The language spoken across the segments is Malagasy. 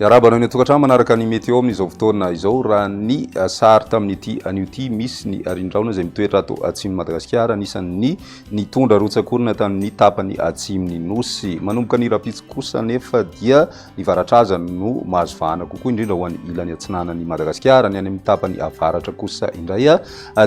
Miarahaba anao any an-tokantrano manaraka ny météo amin'izao fotoana izao. Raha ny sary tamin'ity anio ity, misy ny arindraona izay mitoetra ato atsimon'i Madagasikara, anisan'ny nitondra rotsak'orana tamin'ny tapany atsimon'ny Nosy. Manomboka ny rahampitso kosa anefa dia ny varatraza no mahazo vahana kokoa, indrindra ho an'ny ilany atsinanan'i Madagasikara. Ny any amin'ny tapany avaratra kosa indray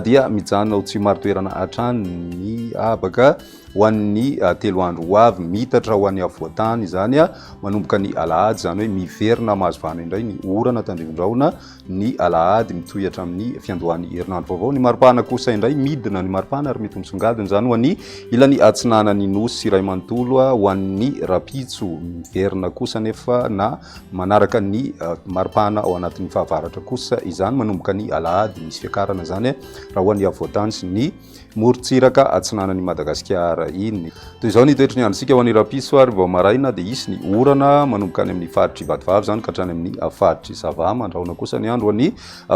dia mijanona ho tsy marin-toerana hatrany ny habaka. Ho an'ny telo andro ho avy, miitatra ho an'ny afovoan-tany izany manomboka ny alahady, izany hoe miverina mahazo vahana indray ny orana tandrifin-drahona ny alahady mitohy hatramin'ny fiandohan'ny herinandro vaovao. Ny maripana kosa indray midina ny maripana ary mety misongadina izany ho an'ny ilany atsinanan'ny Nosy iray manontolo ho an'ny rahampitso. Miverina kosa anefa na manaraka ny maripana ao anatin'ny fahavaratra kosa izany manomboka ny alahady. Misy fiakarana izany raha ho an'ny afovoan-tany sy ny morontsiraka atsinanan'i Madagasikara iny. Toy izao ny toetry ny androntsika ho an'ny rahampitso ary vao maraina dia hisy ny orana manomboka any amin'ny faritr'i Vatovavy izany ka hatrany amin'ny faritr'i Sava. Mandrahona kosa ny andro ho an'ny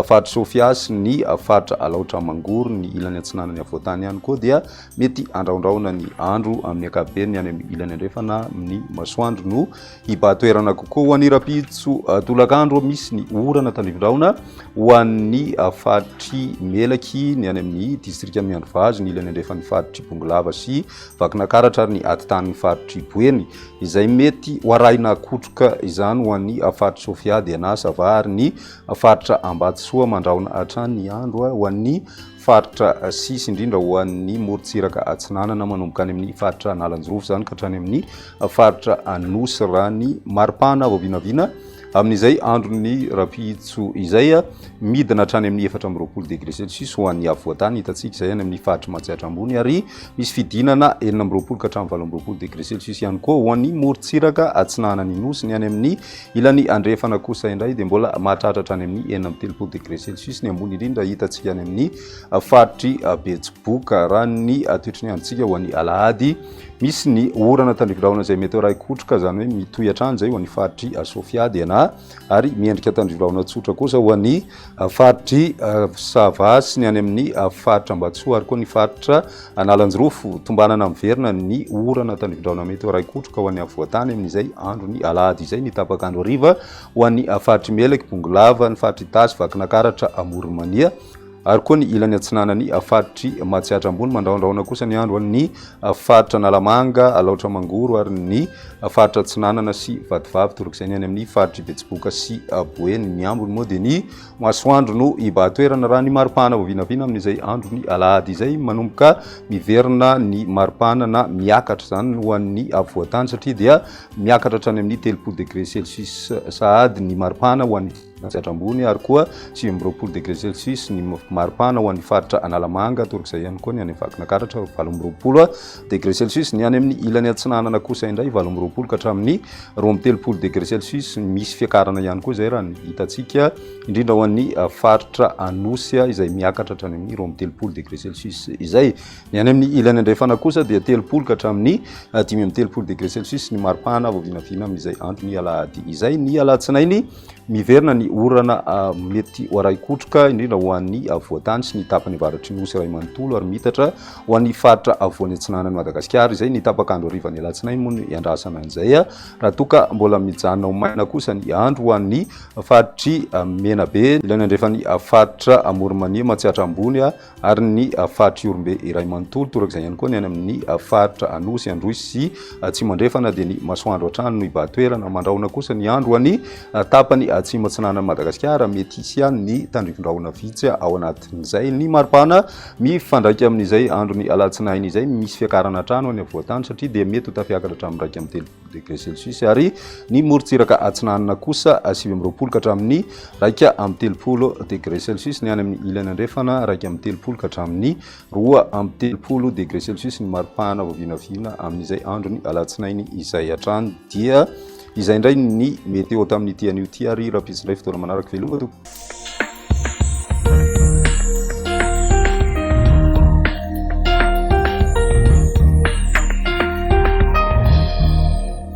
faritr'i Sofia sy ny faritra Alaotra Mangoro. Ny ilany atsinanan'ny afovoan-tany ihany koa dia mety handrahondrahona ny andro amin'ny ankapobeny. Ny any amin'ny ilany andrefana amin'ny masoandro no Hibahan-toerana kokoa ho an'ny rahampitso tolakandro misy ny orana tandrivindrahona ho an'ny faritr'i Melaky, ny any amin'ny distrikan'i Miandrivazo, ny ilany andrefan'ny faritr'i Bongolava sy Vakinakaratra ary ny atitanin'ny faritr'i Boeny, izay mety ho arahina kotroka izany ho an'ny faritr'i Sofia, Diana, Sava ary ny faritra Ambatosoa. Mandrahona hatrany ny andro ho an'ny faritra sisy, indrindra ho an'ny morontsiraka atsinanana manomboka any amin'ny faritra Analanjirofo izany ka hatrany amin'ny faritra Anosy raha ny maripana vao vinavina amin'izay andron'ny rahampitso izay. Midina hatrany amin'ny 24 degré celsius ho an'ny afovoan-tany, hitantsika izay any amin'ny faritry Matsiatra Ambony, ary misy fidinana 26 ka hatramin'ny 28 degré celsius ihany koa ho an'ny morontsiraka atsinanan'ny Nosy. Ny any amin'ny ilany andrefana kosa indray dia mbola mahatratra hatrany amin'ny 36 degré celsius ny ambony indrindra hitantsika any amin'ny faritry Betsiboka. Raha ny toetry ny androntsika ho an'ny alahady, Misy ny orana tandrivi-drahona izay mety ho raiki-kotroka, izany hoe mitohy hatrany izay ho an'ny faritr'i Sofia dia ary miendrika tandrivi-drahona tsotra kosa ho an'ny faritr'i Sava sy ny any amin'ny faritra Ambatosoa ary koa ny faritra Analanjirofo. Tombanana miverina ny orana tandrivi-drahona mety ho raiki-kotroka ho an'ny afovoan-tany amin'izay andron'ny alahady izay, ny tapak'andro hariva ho an'ny faritr'i Melaky, Bongolava, ny faritr'Itasy, Vakinakaratra, Amoron'i Mania. Ary koa ny ilany atsinanan'ny faritr'i Matsiatra Ambony. Mandrahondrahona kosa ny andro any faritra Analamanga, Alaotra Mangoro ary ny faritra Atsinanana sy Vatovavy. Torak'izay ny any amin'ny faritr'i Betsiboka sy Boeny. Ny ambiny moa dia ny masoandro no hibahan-toerana raha ny maripana vao vinavina amin'izay andron'ny alahady izay. Manomboka miverina ny maripana na miakatra izany ho an'ny afovoan-tany satria dia miakatra hatrany amin'ny 30 degré celsius sahady ny maripana ho an'ny Matsiatra Ambony ary koa 29 degré celsius ny maripana ho an'ny faritra Analamanga, torak'izay ihany koa ny any Vakinankaratra 28 degré celsius, ny any amin'ny ilany atsinanana kosa indray 28 ka hatramin'ny 32 degré celsius, misy fiakarana ihany koa izay raha ny hitantsika indrindra ho an'ny faritra Anosy izay miakatra hatrany amin'ny 32 degré celsius izay. Ny any amin'ny ilany andrefana kosa dia 30 ka hatramin'ny 35 degré celsius ny maripana vao vinavina amin'izay andron'ny alahady izay. Ny alatsinainy miverina ny orana mety ho arahi-kotroka indrindra ho an'ny afovoan-tany sy ny tapany avaratry ny Nosy iray manontolo ary miitatra ho an'ny faritra afovoany atsinanan'i Madagasikara izay. Ny tapak'andro harivan'ny alatsinainy moa no iandrasana an'izay raha toa ka mbola mijanona ho maina kosa ny andro ho an'ny faritr'i Menabe, ilany andrefan'ny faritra Amoron'i Mania, Matsiatra Ambony ary ny faritr'i Ihorombe iray manontolo. Torak'izay ihany koa ny any amin'ny faritra Anosy, Androy sy Atsimo Andrefana dia ny masoandro hatrany no hibahan-toerana. Mandrahona kosa ny andro any tapany atsimo atsinanan'i Madagasikara. Mety hisy ihany ny tandrifin-drahona vitsy ao anatin'izay. Ny maripana mifandraika amin'izay andron'ny alatsinainy izay, misy fiakarana hatrany ho any afovoan-tany satria dia mety ho tafiakatra hatramin'ny 31. degré celsius ary ny morontsiraka atsinanana kosa 29 ka hatramin'ny 31 degré celsius, ny any amin'ny ilany andrefana 31 ka hatramin'ny 32 degré celsius ny maripana vao vinavina amin'izay andron'ny alatsinainy izay hatrany. Dia izay indray ny météo tamin'ity anio ity ary rahampitso indray fotoana manaraka. Veloma tompoko.